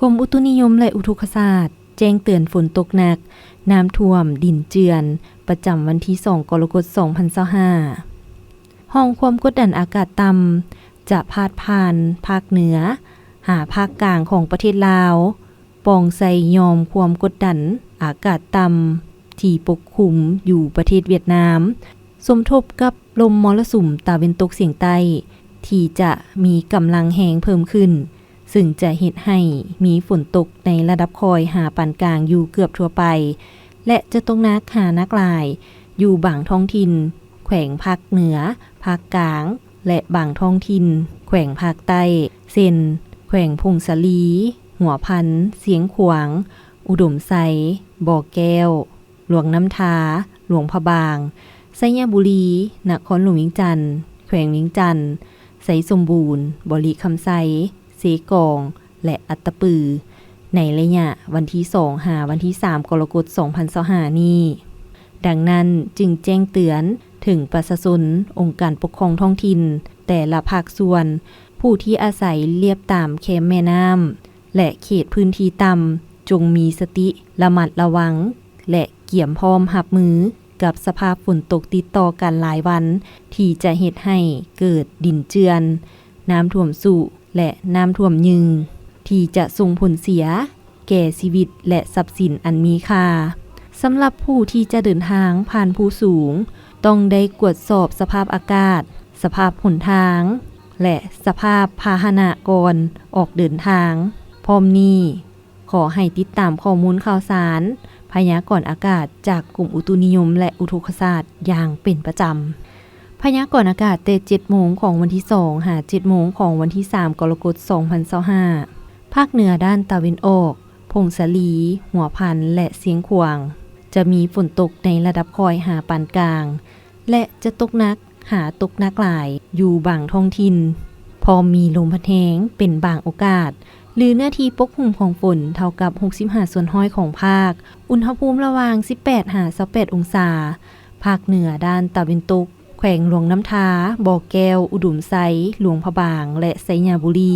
ກົມອຸຕຸນິຍົມ ແລະ ອຸທົກກະສາດ ແຈ້ງເຕືອນຝົນຕົກໜັກ, ນ້ຳຖ້ວມ, ດິນເຈື່ອນ ປະຈຳວັນທີສອງ ກໍລະກົດ ສອງພັນຊາວຫ້າ. ຮ່ອງຄວາມກົດດັນອາກາດຕ່ຳ ຈະພາດຜ່ານພາກເໜືອ ຫາພາກກາງຂອງປະເທດລາວ, ປ່ອງໃສ່ຫຍ່ອມຄວາມກົດດັນອາກາດຕ່ຳ ທີ່ປົກຄຸມຢູ່ປະເທດຫວຽດນາມ, ສົມທົບກັບລົມມໍລະສຸມຕາເວັນຕົກສຽງໃຕ້ ທີ່ຈະມີກຳລັງແຮງເພີ່ມຂຶ້ນ, ເຊິ່ງຈະເຮັດໃຫ້ມີຝົນຕົກໃນລະດັບຄ່ອຍຫາປານກາງຢູ່ເກືອບທົ່ວໄປ ແລະ ຈະຕົກໜັກຫາໜັກຫຼາຍຢູ່ບາງທ້ອງຖິ່ນ ແຂວງພາກເໜືອ, ພາກກາງ ແລະ ບາງທ້ອງຖິ່ນ ແຂວງພາກໃຕ້ ເຊັ່ນ ແຂວງຜົ້ງສາລີ, ຫົວພັນ, ຊຽງຂວາງ, ອຸດົມໄຊ, ບໍ່ແກ້ວ, ຫຼວງນ້ຳທາ, ຫຼວງພະບາງ, ໄຊຍະບູລີ, ນະຄອນຫຼວງວຽງຈັນ, ແຂວງວຽງຈັນ, ໄຊສົມບູນ, ບໍລິຄຳໄຊ, ເຊກອງ ແລະ ອັດຕະປື ໃນໄລຍະວັນທີສອງ ຫາວັນທີສາມ ກໍລະກົດ ສອງພັນຊາວຫ້ານີ້. ດັ່ງນັ້ນຈຶ່ງແຈ້ງເຕືອນເຖິງປະຊາຊົນ, ອົງການປົກຄອງທ້ອງຖິ່ນ, ແຕ່ລະພາກສ່ວນ, ຜູ້ທີ່ອາໄສລຽບຕາມແຄມແມ່ນ້ຳ ແລະ ເຂດພື້ນທີ່ຕ່ຳ ຈົ່ງມີສະຕິລະມັດລະວັງ ແລະ ກຽມພ້ອມຮັບມືກັບສະພາບຝົນຕົກຕິດຕໍ່ກັນຫຼາຍວັນ ທີ່ຈະເຮັດໃຫ້ເກີດດິນເຈື່ອນ, ນ້ຳຖ້ວມຊຸ ແລະ ນ້ຳຖ້ວມຍືງ ທີ່ຈະສົ່ງຜົນເສຍແກ່ຊີວິດ ແລະ ຊັບສິນອັນມີຄ່າ. ສຳລັບຜູ້ທີ່ຈະເດີນທາງຜ່ານພູສູງ ຕ້ອງໄດ້ກວດສອບສະພາບອາກາດ, ສະພາບຫົນທາງ ແລະ ສະພາບພາຫະນະກ່ອນອອກເດີນທາງ. ພ້ອມນີ້, ຂໍໃຫ້ຕິດຕາມຂໍ້ມູນຂ່າວສານພະຍາກອນອາກາດຈາກກົມອຸຕຸນິຍົມ ແລະ ອຸທົກກະສາດຢ່າງເປັນປະຈຳ. ພະຍາກອນອາກາດແຕ່ເຈັດໂມງຂອງວັນທີສອງ ຫາເຈັດໂມງຂອງວັນທີສາມ ກໍລະກົດ ສອງພັນຊາວຫ້າ, ພາກເໜືອດ້ານຕາເວັນອອກ, ຜົ້ງສາລີ, ຫົວພັນ ແລະ ຊຽງຂວາງ ຈະມີຝົນຕົກໃນລະດັບຄ່ອຍຫາປານກາງ ແລະ ຈະຕົກໜັກຫາຕົກໜັກຫຼາຍຢູ່ບາງທ້ອງຖິ່ນ, ພ້ອມມີລົມພັດແຮງເປັນບາງໂອກາດ ຫຼື ເນື້ອທີ່ປົກຄຸມຂອງຝົນເທົ່າກັບຫົກສິບຫ້າສ່ວນຮ້ອຍຂອງພາກ, ອຸນຫະພູມລະຫວ່າງສິບແປດຫາຊາວແປດອົງສາ. ພາກເໜືອດ້ານຕາເວັນຕົກ, ແຂວງຫຼວງນ້ຳທາ, ບໍ່ແກ້ວ, ອຸດົມໄຊ, ຫຼວງພະບາງ ແລະ ໄຊຍະບູລີ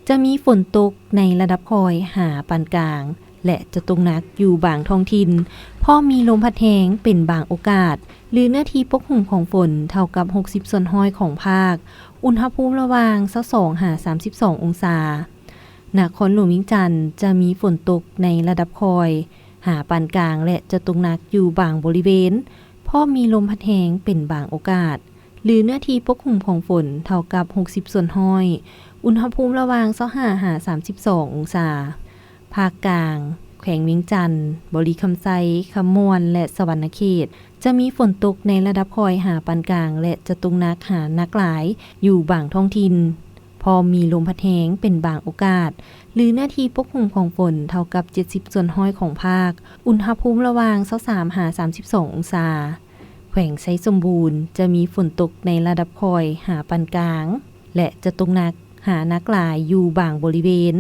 ຈະມີຝົນຕົກໃນລະດັບຄ່ອຍຫາປານກາງ ແລະ ຈະຕົກໜັກຢູ່ບາງທ້ອງຖິ່ນ, ພ້ອມມີລົມພັດແຮງເປັນບາງໂອກາດ ຫຼື ເນື້ອທີ່ປົກຄຸມຂອງຝົນເທົ່າກັບຫົກສິບສ່ວນຮ້ອຍຂອງພາກ, ອຸນຫະພູມລະຫວ່າງຊາວສອງຫາສາມສິບສອງອົງສາ. ນະຄອນຫຼວງວຽງຈັນຈະມີຝົນຕົກໃນລະດັບຄ່ອຍຫາປານກາງ ແລະ ຈະຕົກໜັກຢູ່ບາງບໍລິເວນ, ພ້ອມມີລົມພັດແຮງເປັນບາງໂອກາດ ຫຼື ເນື້ອທີ່ປົກຄຸມຂອງຝົນເທົ່າກັບຫົກສິບສ່ວນຮ້ອຍ, ອຸນຫະພູມລະຫວ່າງຊາວຫ້າຫາສາມສິບສອງອົງສາ. ພາກກາງ, ແຂວງວຽງຈັນ, ບໍລິຄຳໄຊ, ຄຳມ່ວນ ແລະ ສະຫວັນນະເຂດ ຈະມີຝົນຕົກໃນລະດັບຄ່ອຍຫາປານກາງ ແລະ ຈະຕົກໜັກຫາໜັກຫຼາຍຢູ່ບາງທ້ອງຖິ່ນ, ພ້ອມມີລົມພັດແຮງເປັນບາງໂອກາດ ຫຼື ເນື້ອທີ່ປົກຄຸມຂອງຝົນເທົ່າກັບເຈັດສິບສ່ວນຮ້ອຍຂອງພາກ, ອຸນຫະພູມລະຫວ່າງຊາວສາມຫາສາມສິບສອງອົງສາ. ແຂວງໄຊສົມບູນຈະມີຝົນຕົກໃນລະດັບຄ່ອຍຫາປານກາງ ແລະ ຈະຕົກໜັກຫາໜັກຫຼາຍຢູ່ບາງບໍລິເວນ,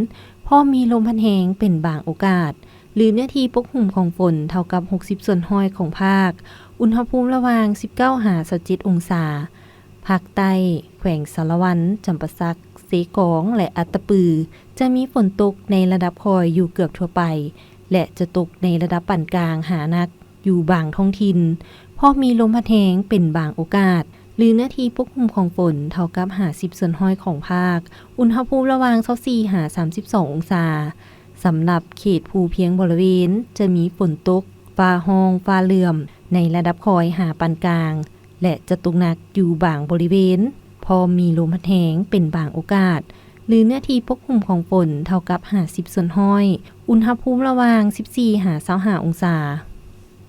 ພ້ອມມີລົມພັດແຮງເປັນບາງໂອກາດ ຫຼື ເນື້ອທີ່ປົກຄຸມຂອງຝົນເທົ່າກັບຫົກສິບສ່ວນຮ້ອຍຂອງພາກ, ອຸນຫະພູມລະຫວ່າງສິບເກົ້າຫາຊາວເຈັດອົງສາ. ພາກໃຕ້, ແຂວງສາລະວັນ, ຈຳປາສັກ, ເຊກອງ ແລະ ອັດຕະປື ຈະມີຝົນຕົກໃນລະດັບຄ່ອຍຢູ່ເກືອບທົ່ວໄປ ແລະ ຈະຕົກໃນລະດັບປານກາງຫາໜັກ ຢູ່ບາງທ້ອງຖິ່ນ, ພ້ອມມີລົມພັດແຮງເປັນບາງໂອກາດ ຫຼື ເນື້ອທີ່ປົກຄຸມຂອງຝົນເທົ່າກັບຫ້າສິບສ່ວນຮ້ອຍຂອງພາກ, ອຸນຫະພູມລະຫວ່າງຊາວສີ່ຫາສາມສິບສອງອົງສາ. ສຳລັບເຂດພູພຽງບໍລິເວນ ຈະມີຝົນຕົກ, ຟ້າຮ້ອງ, ຟ້າເຫຼື້ອມ ໃນລະດັບຄ່ອຍຫາປານກາງ ແລະ ຈະຕົກໜັກຢູ່ບາງບໍລິເວນ, ພ້ອມມີລົມພັດແຮງເປັນບາງໂອກາດ ຫຼື ເນື້ອທີ່ປົກຄຸມຂອງຝົນເທົ່າກັບຫ້າສິບສ່ວນຮ້ອຍ, ອຸນຫະພູມລະຫວ່າງສິບສີ່ຫາຊາວຫ້າອົງສາ.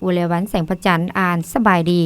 ວໍລະວັນ ແສງພະຈັນ ອ່ານ. ສະບາຍດີ.